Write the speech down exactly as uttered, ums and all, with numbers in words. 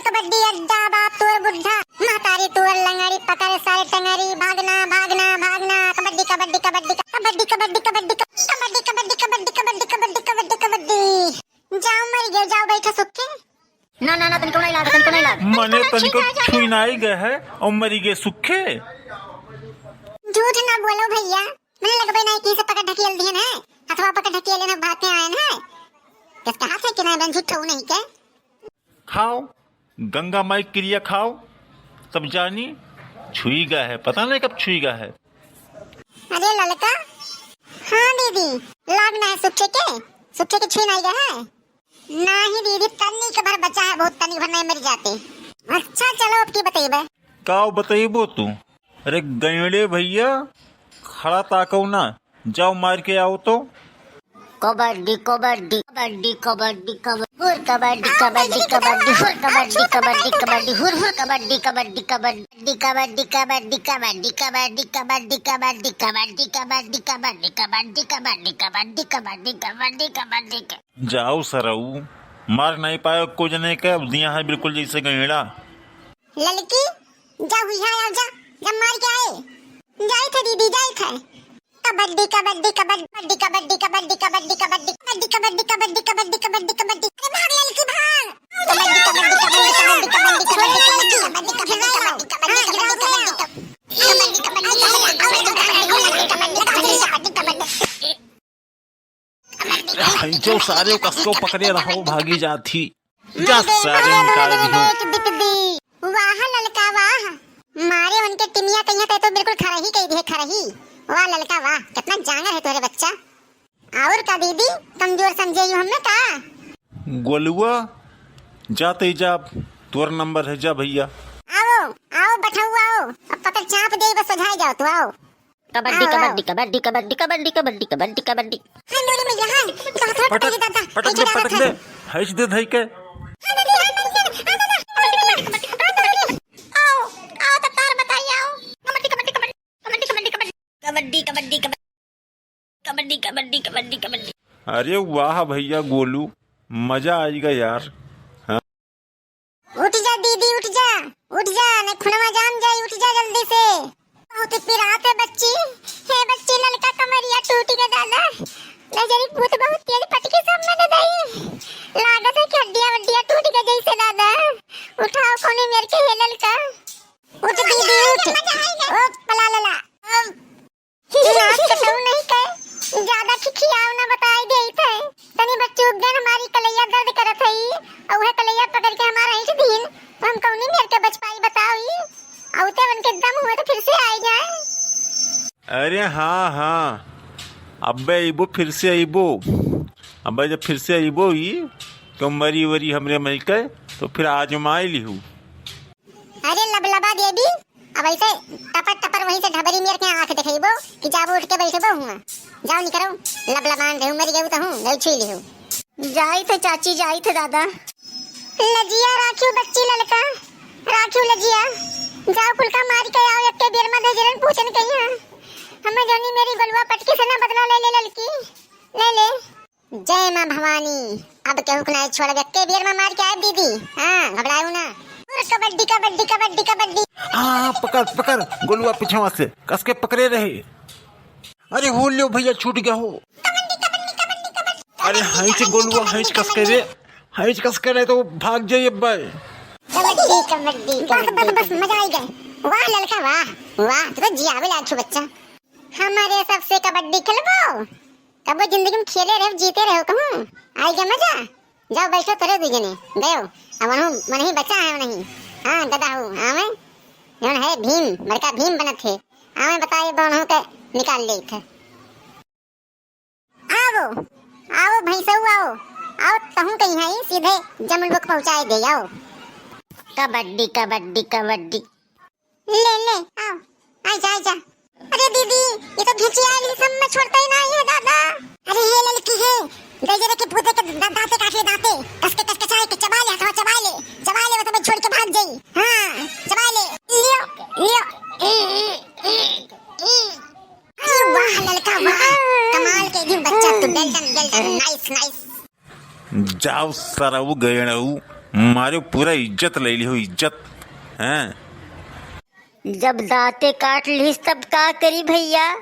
कबड्डी अड्डा बाप तोर बुढ़ा, महतारी तोर लंगड़ी, पकड़ सारे टंगड़ी, भागना, भागना, भागना, कबड्डी, कबड्डी, कबड्डी, कबड्डी, कबड्डी, कबड्डी, कबड्डी, कबड्डी, कबड्डी, कबड्डी, कबड्डी, कबड्डी। जाओ मरि गए, जाओ बैठा सुखे। ना, ना, ना, तनिको नहीं लाग, तनिको नहीं लाग। मने तनिको छुई नाई गए है और मरि गए सुखे। झूठ ना बोलो भैया, मने लगबे नहीं कि से पकड़ ढकेल दिहन है, हथवा पकड़ ढकेल लेना भागते आए हैं। किसका हाथ है कि नहीं, बन झूठ नहीं के। खाओ, गंगा माई किरिया खाओ, तब जानी छुई गा है, पता नहीं कब छुई गा है। अरे ललका, हाँ दीदी, लाग ना है सुखे के, सुखे के छुई नहीं गा है। नहीं दीदी, तनी के भर बचा है, बहुत तनी भर नहीं मर जाते। अच्छा चलो, अब की बतइबे? का बतइबो तू? अरे गैंडे भैया, खड़ा ताकव ना, जाओ मार के आओ तो। कबड्डी, कबड्डी, कबड्डी, कबड्डी, कबड्डी, हुर कबड्डी, कबड्डी, कबड्डी, हुर कबड्डी, कबड्डी, कबड्डी, हुर, हुर कबड्डी, कबड्डी, कबड्डी, कबड्डी, कबड्डी, कबड्डी, कबड्डी, कबड्डी, कबड्डी, कबड्डी, कबड्डी, कबड्डी, कबड्डी, कबड्डी, कबड्डी, कबड्डी, कबड्डी, कबड्डी, कबड्डी, कबड्डी। जाओ सरऊ, मार नहीं पायो को जने के, अब दिया है बिल्कुल जैसे गैंडा। ललकी, जा हुई है, आओ जा, जब मार के आए। जाई थे दीदी, जाई थे। कबड्डी, कबड्डी, कबड्डी, कबड्डी, कबड्डी, कबड्डी, कबड्डी, कबड्डी, कबड्डी, कबड्डी, कबड्डी, कबड्डी, कबड्डी। अरे भाग ललकी, भाग। कबड्डी, कबड्डी, कबड्डी, कबड्डी, कबड्डी, कबड्डी, कबड्डी, कबड्डी, कबड्डी, कबड्डी, कबड्डी, कबड्डी, कबड्डी, कबड्डी, कबड्डी, कबड्डी, कबड्डी, कबड्डी, कबड्डी, कबड्डी। जो सारे कसको पकड़े रहो, भागी जात ही। जा सारे निकाल दिहो। वाह ललका वाह, मारे उनके टिमिया कहिया ते तो बिल्कुल खरही कह दिए, खरही। वाह ललका वाह, कितना जांगर है तोरे बच्चा। और का दीदी, कमजोर समझे यू हमें का? गोलुआ, जा ते जा, तोर नंबर है, जा भैया। आओ, आओ बठऊ आओ, अब पकड़ चाप दे, बस सोझाई जाओ तू, आओ। कबड्डी, आओ, आओ। कबड्डी, कबड्डी, कबड्डी, कबड्डी, कबड्डी, कबड्डी, कबड्डी। हाय मेरे मैया, हाय, दादा, पटक, पहले दादा, पटक दे, पटक दे, हैच दे धई के। हाय दादा, हाय मेरे, हाय दादा, कबड्डी, कबड्डी, कबड्डी, कबड्डी। आओ, आओ, तो तार बताइए, आओ। कबड्डी, कबड्डी, कबड्डी, कबड्डी, कबड्डी, कबड्डी। कबड्डी, कबड्डी, कबड्डी। कबड्डी, कबड्डी, कबड्डी, कबड्डी। अरे वाह भैया गोलू, मजा आइगा यार। हाँ। उठ जा दीदी, उठ जा, उठ जा, नहीं खुनवा जाम जाई, उठ जा जल्दी से। बहुत पिरात है बच्ची, हे बच्ची, ललका कमरिया टूट गया दादा। नजरी भूत बहुत तेज पटके सब में दे दई। लागत है कि हड्डिया वड्डिया टूट गया जैसे दादा। उठाओ कोने मेर के हे ललका। उठ दीदी, उठ। ओ पला लला। नाक कटऊ नहीं के, ज्यादा खिखियाव ना बताई देइत है। तनी बच्चू के हमारी कलैया दर्द करत है, और वह कलैया पकड़ के हमारा ऐंठ दीन, तो हम कौनी मेर के बच पाई बताओ ई? और ते उनके दम हुए तो फिर से आई जाए। अरे हाँ, हाँ, अबे अइबो, फिर से अइबो। अबे जब फिर से अइबो ई, तो मरी वरी हमरे मई के, तो फिर आजमाई लिहू। अरे लबलबा देवी, अब ऐसे टपर टपर वहीं से ढबरी मेर के आँख देखेबो कि जाबो उठ के बैठबो हुआ। जाओ निकरो, लबलबान रहू, मर गऊ तो हूँ, नहीं छुई लिहू। जाई थे चाची, जाई थे दादा। लजिया राखियो बच्ची ललका, राखियो लजिया। जाओ फुलका मार के आओ, एक के बेर में दे जरन पूछन कही है। हमें जानी मेरी गोलुआ पटकी से ना बदला ले ले ललकी, ले ले। जय माँ भवानी, अब केहू के नाई छोड़ब, एक्के बेर में मार के आए दीदी। हाँ, घबराऊ ना। और कबड्डी, कबड्डी, कबड्डी, कबड्डी। हाँ, हाँ, पकड़, पकड़, गोलुआ पीछवा से, कस के पकड़े रहे। अरे हो लियो भैया, छूट गया हो। कबड्डी, कबड्डी, कबड्डी, कबड्डी। अरे हैंच गोलुआ, हैंच कस के रे, हैंच कस के रे तो भाग जाइए भाई। कबड्डी, कबड्डी, बस, बस, कबड्डी, बस, कबड्डी। मजा आई गए। वाह ललका, वाह, वाह, तू तो जियावे लायक छो बच्चा। हमारे सबसे कबड्डी खेलबो? कबो जिंदगी में खेले रहो, जीते रहो कहूँ? आई गया मजा? जाओ बैठो तोरे दू जने, गयो। अब वनहु, वनही बचा है वनही। हाँ, गदा हो, आवे। जौन है भीम, बड़का भीम बनत है। आवे बताए, वनहु के निकाल लेत है। आओ, आओ भैंसऊ आओ, आओ तहूँ कहीं है, सीधे जमलुक पहुँचाए दे, आओ। कबड्डी, कबड्डी, कबड्डी। ले, ले, आओ, आ जा, आ जा। अरे दीदी, ये तो घिचिया है, ये सब में छोड़ता ही नहीं है दादा। अरे ये ललकी है, गजरे के पूते के दा-, दांते काट ले, दांते। कस के, कस के चाहे के चबा ले, हथवा चबा ले, चबा ले, वो सब छोड़ के भाग जाई। हाँ, चबा ले, लियो, लियो। अरे वाह ललका वाह, कमाल के भी बच्चा तू, well done, well done, nice, nice। जाओ सरऊ गयणऊ, मारे पूरा इज्जत ले लिहो, इज्जत। हैं? जब दांते काट लिहिस तब का करी भैया?